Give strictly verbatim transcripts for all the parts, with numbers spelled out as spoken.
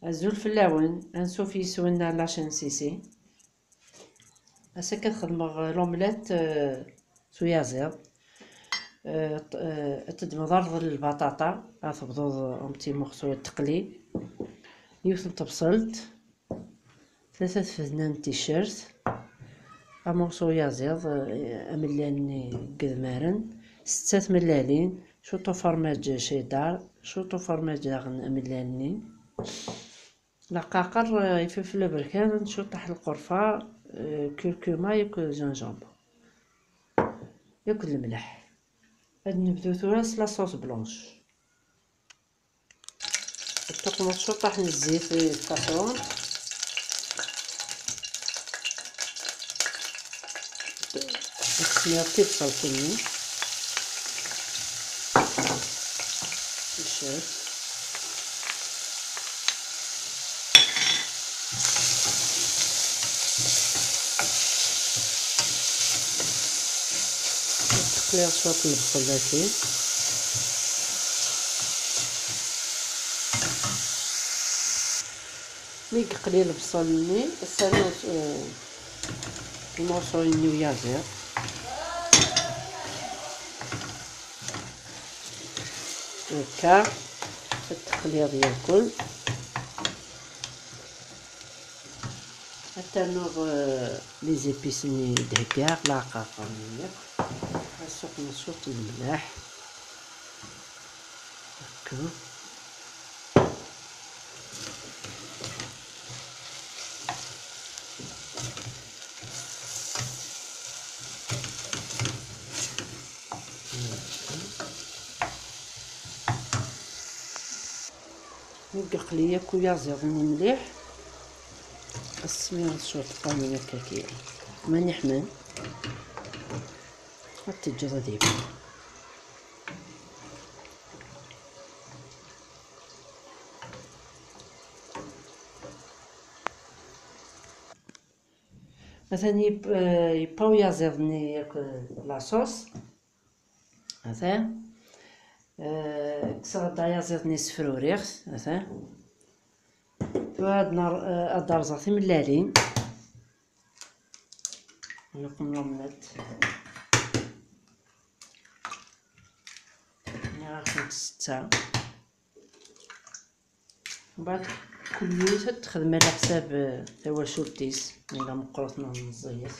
Azul fell-awen, ansuf yis-wen ar la chaîne Sisi. Ass-a kan xedmeɣ l'omelette, euh, s uyaziḍ. Euh, t-, euh, ad teddmeḍ arḍel n lbaṭaṭa, ad tebduḍ un petit morceau ad teqli. Yiwet n tebṣelt, tlata tfedna n ticcert, amurṣu uyaziḍ, euh, amellal-nni n yedmaren, setta tmellalin, cwiṭ ufermaj cheddar, cwiṭ ufermaj daɣen amellal-nni. Laqaqer, eh, ifelfel aberkan, ciṭṭaḥ lqerfa, eh, curcuma yakk gingembre. Yakk lemleḥ. Ad nebdu tura s la sauce blanche. Ad tuqmeḍ ciṭṭaḥ n zzit i tfatuṛt. Ad tesmiḍ tibṣelt-nni. Icab. Ad teqliḍ cwiṭ n lebṣel daki. Mi yeqli lebṣel-nni, ad ternuḍ, eh, imurṣuyen-nni uyaziḍ. Akka, ad teqliḍ yakk. Ad ternuḍ, eh, les épices-nni i d-heggaɣ, laqaqer-nni yakk. Ad suqmeḍ cwiṭ n lemleḥ. Akka. Mi yeqli yakk uyaziḍ-nni mliḥ, ad tesmireḍ cwiṭ n lqanun akka kir. Ma niḥman, ad teǧǧeḍ ad yebdu. Atan yeb-, eh, yebba uyaziḍ-nni yakk, eh, la sauce. Atan. Eh, kkseɣ-d ayaziḍ-nni, sefruriɣ-t. Atan. Tura ad ner-, eh, ad d-rẓeɣ timellalin. Nuqem l'omelette. Nniɣ-akent setta. Mbeɛd kul yiwet ad texdem ɛla ḥsab, eh, tawacult-is, ma yella meqqret neɣ meẓẓiyet.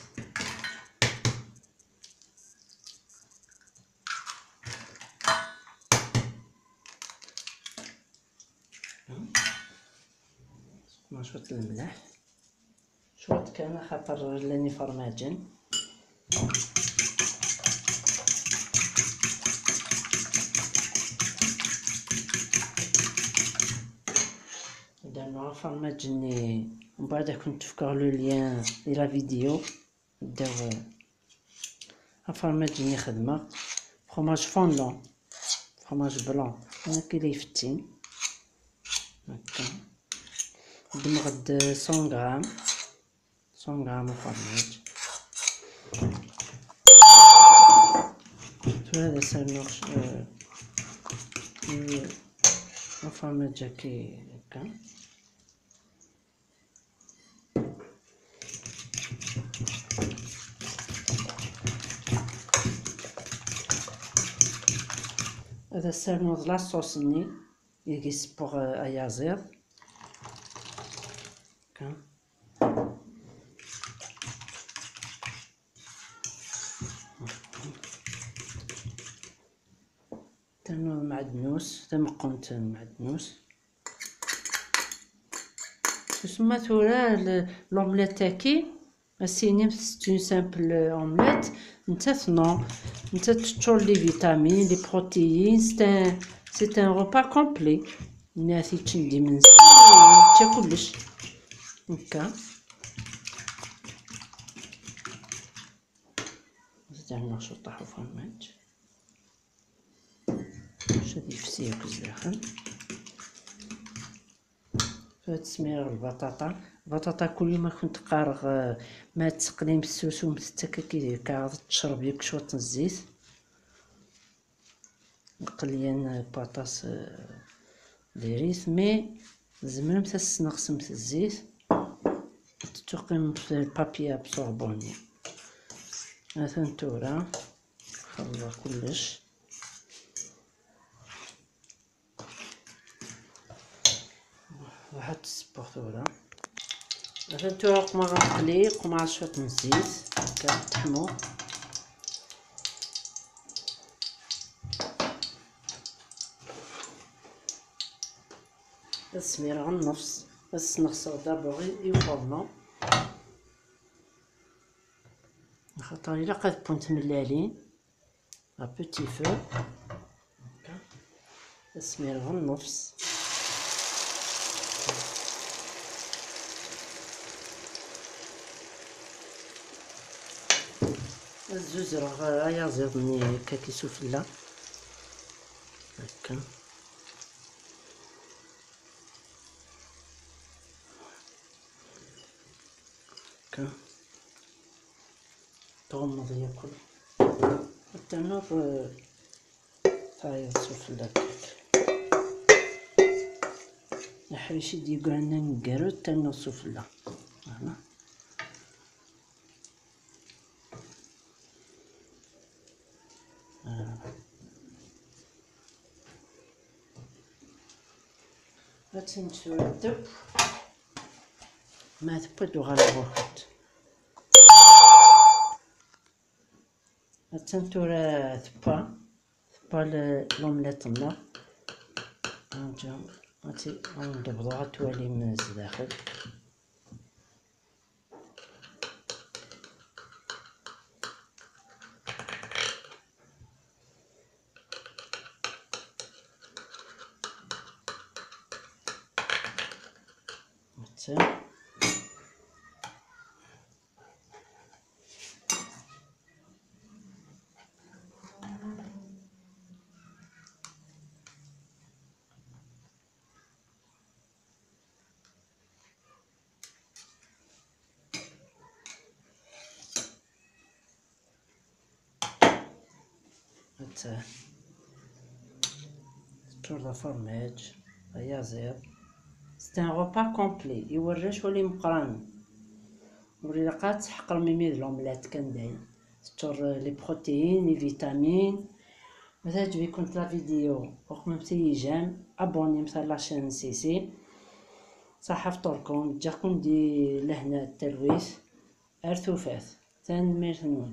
Ma cwiṭ n lemleḥ. Cwiṭ kan, axaṭer llan ifermaǧen. Ad rnuɣ afermaǧ-nni, mbeɛd ad kent-fkeɣ le lien di la vidéo. Ddaw afermaǧ-nni xedmeɣ fromage fondant, fromage blanc, nekk i la ifettin. Akka. Ddmeɣ-d cent grammes. Cent grammes ufermaj. Tura ad as-rnuɣ, eh, eh, ufermaj akka, akka. Ad as-rnuɣ la sauce-nni ideg i ssewweɣ, eh, ayaziḍ. Akka. Ternuḍ lmeɛdnus, tameqqunt n lmeɛdnus. Susma tura l-, l'omelette-agi, ad s-tinimt c'est une simple omelette, nettat non, nettat teččur les vitamines, les protéines, c'est un, c'est un repas complet. Nniɣ-t yeččen d imensi, yečča kullec. Akka. Ad rnuɣ ciṭṭaḥ ufermaj. Bac ad yefsi akk zdaxel. Ad smireɣ lbaṭaṭa. Lbaṭaṭa kul yum ad kent-qqareɣ, eh, ma ad teqlim tessusum, tettak akka di lkaɣeḍ, tecreb yakk cwiṭ n zzit. Lqelyan, eh, paṭas, eh, diri-t, mais Tzemremt ad tesneɣsemt zzit, tettuqqimemt f le papier absorbant-nni. Atan tura xelḍeɣ kullec. Ruḥ ad tessewweɣ tura. Atan tura qmeɣ aqli, qmeɣ cwiṭ n zzit, akka teḥmu. Ad smireɣ nnefs, ad sneɣseɣ d'abord i, i uforno. Axaṭer ilaq ad wwent tmellalin. À petit feu. Ad smireɣ nnefs. Ad zuzreɣ ayaziḍ-nni akka isufella. Akka. Akka. Tɣummeḍ yakk. Ad ternuḍ, eh, tayeḍ sufella. Aḥric i d-yegran aneggaru, ad ternuḍ sufella. Voilà. Voilà. Ad tent-tura teww. Ma tewwa, ad uɣaleɣ ɣur-kent. Attan tura tewwa, tewwa l-, l'omelette-nneɣ. Rǧu, ad tt-, ad wen-d-bḍuɣ, ad twalim zdaxel. Attan. Atta. Teččur d afermaj, ayaziḍ. C'est un repas complet, iwerrec wala imeqqran. Ur ilaq ad tḥeqrem imi d l'omelette kan dayen. Teččur les protéines, les vitamines. Ma teɛǧeb-ikent la vidéo, uqmemt-iyi j'aime, abonnemt à la chaîne C C. Ṣaḥa fṭurkum, ǧǧiɣ-ken di lehna d talwit. Ar tufat. Tanemmirt-nwen.